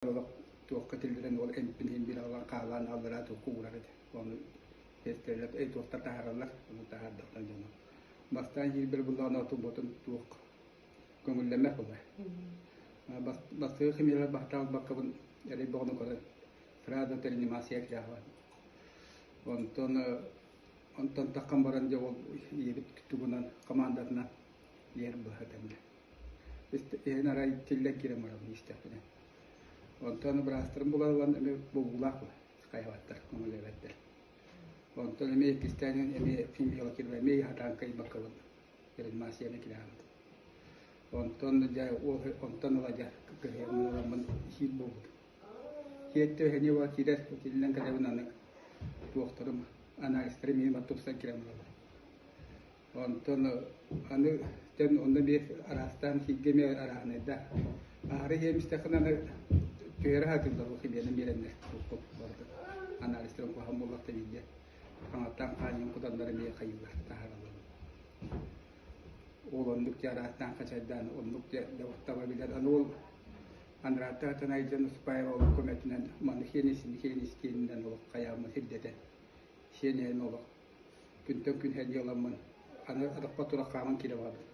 Олох туохха тиллэрэн ол эмпин иһин биир аҕалан хаалаан аллараа туохха уурар этэ. Ону тиэстэллэр, туохтар таһаараллар, ону таһаардахтан дьоно. Бастаан киирбэр буллаҕына отун туох көҥүллэммэт буолар. Бастакы химиялар баһтаалбаккабын эрэй бөҕөнү көрөн сразу реанимация кирэҕэ. Онтон онтон таххан баран дьэ ол ийэбит тугунан командатынан иэр быһа тэннэ. Иһин арай тиллэн киирэн барабын истэхпинэ. Онтон быраастарым булан ылан эмиэ бобуулаах хайабаттар, көҥүллээбэттэр. Онтон эмиэ иккистээн эмиэ химияла киирбэ эмиэ хатаан кыайбаккабын реанимацияны килээбит. Онтон дьэ ол онтон ыла дьэ кыһыаммын ыламмын сиир буолбутум. Сиэттэ эһэниэ буола киирэр, тиллэн кэлэбин аны туохтарым анализтарым иһин тупсан киирэн бараллар. Онтон аны тэн онно биир араастаан сииргэ эмиэ арааһынайда. Аһары иһиэм истэххинэ аны түһэрэ сатыыллар бу химиянан биэрэннэр туохпут барыта анализтарын куһаҕан буоллахта биирдэ хаҥаттаан хаанньан кутаннар эмиэ хайыыллар таһаараллар. Ол оннук дьэ араастаан хачайдаан оннук дьэ таба билэр. Аны ол Андрата Танайдьан Успаева олох көмөтүнэн маны хиэнис, хиэнис киэнинэн олох хайааммын сирдэтэн сиэн олох күнтэн күн дьыаламмын аны атахпар тура хааман киирэ бардым.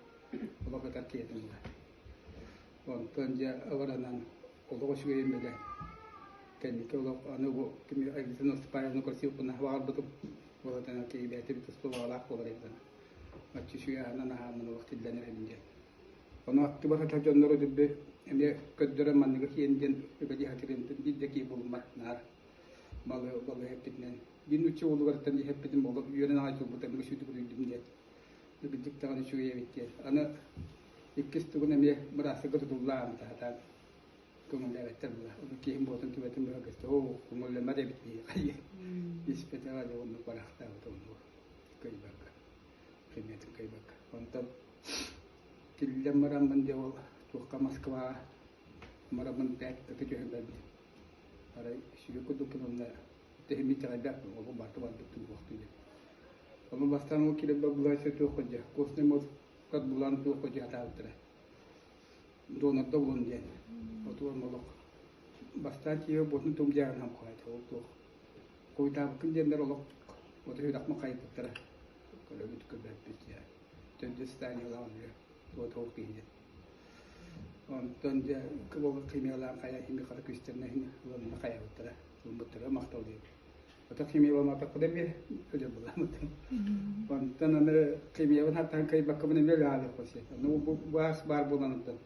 Олох ытар киһитим буолар. Онтон дьэ абаранан олох үчүгэйим бэлэ. Кэнники олох аны бу кими Алиса Наступаевна көрсүөхпүн баҕарбытым. Буолатана киһи бэйэтэ туспа баҕалаах буолар эбит аны. Оччо үчүгэй аһынан аһааммын олох тиллэн эрэбин диэн. Ону аттыбар сытар дьоннору дүрбү эмиэ көрдөрөн манныгы киэн диэн үбэлии сатыырым биир да киһи булуммат наар балыһа эппитинэн Биир нуучча уолугартан иһэппитим олох үөрэн аҕай турбута мин сүүтүк үлүйдүм диэн. Билдик даҕаны үчүгэй эбит диэн. Аны иккис тугун эмиэ быраастарга тутуллаан таһатаан көҥүллээбэттэр була. Ону киһим буотун түбэтин быһа көстө, оо, көҥүллэммэт эбит биһиэхэ испэтэҕэ дьэ оннук бараахтаабыта оннук кыайбакка, химиятын кыайбакка. Онтон тиллэн бараммын дьэ ол туохха Москваҕа бараммын пять түһэн барбытым. Арай сүгэ курдук онно Тэһимми итэҕэйбэт олох барыта барбыт туһуохтуу диэн. Ону бастаан ол киирэн булааччы туох дьэ костный мозгка булан туох дьэ хатаабыттара. Донорда булун диэн. Отуон олох бастаан тиийэ буотун тум дьаарынан хоайта ол туох. Куйтаабыккын диэннэр олох оту үрэхмэ хайыппыттара. Көрөбүт көрбөппүт дьэ. Төрдүс зданиялаах үлэ туот ол киһи диэн. Онтон дьэ кыбылы химиялаан хайа хими хата күстэрнэ ыланна хайабыттара. Ылбыттара махтал диэн. Ото химияламатахпын эмиэ өлөр буламмытым. Онтон аны химиябын хаттаан кыайбаккабын эмиэ өлө сөп. Аны бу баас баар буолан онтон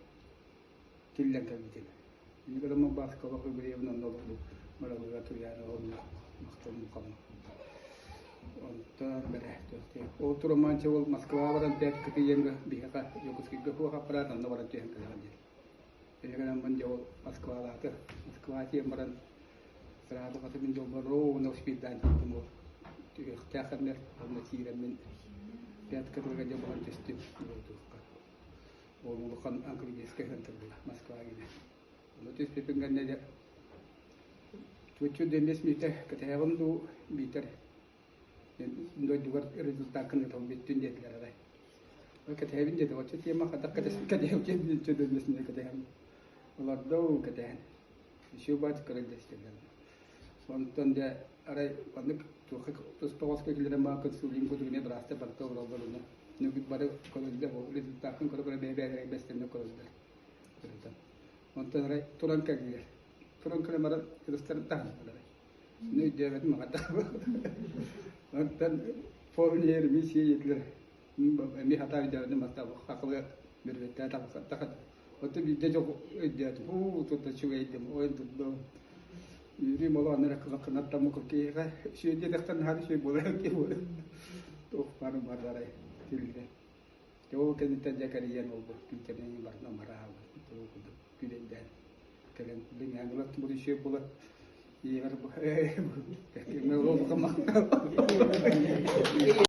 тиллэн кэлбитим. Инник адаммын бааска олох үгүрүйэбин онно олох баралыга туйаара онно махталым халым. Онтон бэрэ туохтуй. Ол турамаанча ол Москваҕа баран пять кытыйыанга биһиэхэ Якутскайга суох аппарат онно баран түһэн кэлэҕин диэн. Инньэ гынан дьэ ол Москвалааты. Москва тиийэн баран сразу хата мин дьолбор ровно успейдаан тиийдим ол түһүөхтээх кэммэр онно киирэммин пятка тылга дьэ буһан түстүм туохха. Ол улахан онкологическай центр була Москва гинэ. Ону түспүпүн кэннэ дьэ чуть-чуть демес миитэ кэтэһэҕин дуу биитэр дойдугар результаккын ыытал бүттүн диэтилэр арай. Кэтэһэбин диэтэ, оччо тема хатах кэтэһэм диэн чөдөннөсүнэ кэтэһэм. Олордоо кэтэһэн. Еще батька дэстэллэр. Онтон дьэ арай маннык туохха туспа хоско киллэрэн баа консулин курдук эмиэ быраастар барыта олороллор онно. Нүгүт бары көрөллөр, результаккын көрө-көрө бэйэ-бэйэлэрэ бэстэннэ көрөллөр. Онтон арай туран кэллилэр. Туран кэлэн баран ырыстарын таһыннылар. Мин өйдөөбөтүм аҕата. Онтон помню миссия етилер. Эми хата өйдөөбөтүм баста хакылы бирбеттээ тахат. Оттон биирдэ дьох өйдөөтүм. Уу турда үчүгэйдим. Ойын турдум. Үөрүүм олоо анара кынаттаммы киһиэхэ үчүгэй диэтэхтэн наһаа үчүгэй буолар киһи буолар. Туох бары бардарай тиллэ. Дьэ ол кэнниттэн дьэ кэрийэн ол Питеринэн барытын амараабыт. Ол курдук күлэйдээн кэлэн билиҥҥээҥҥи була үчүгэй буолар. Ийэбэр бу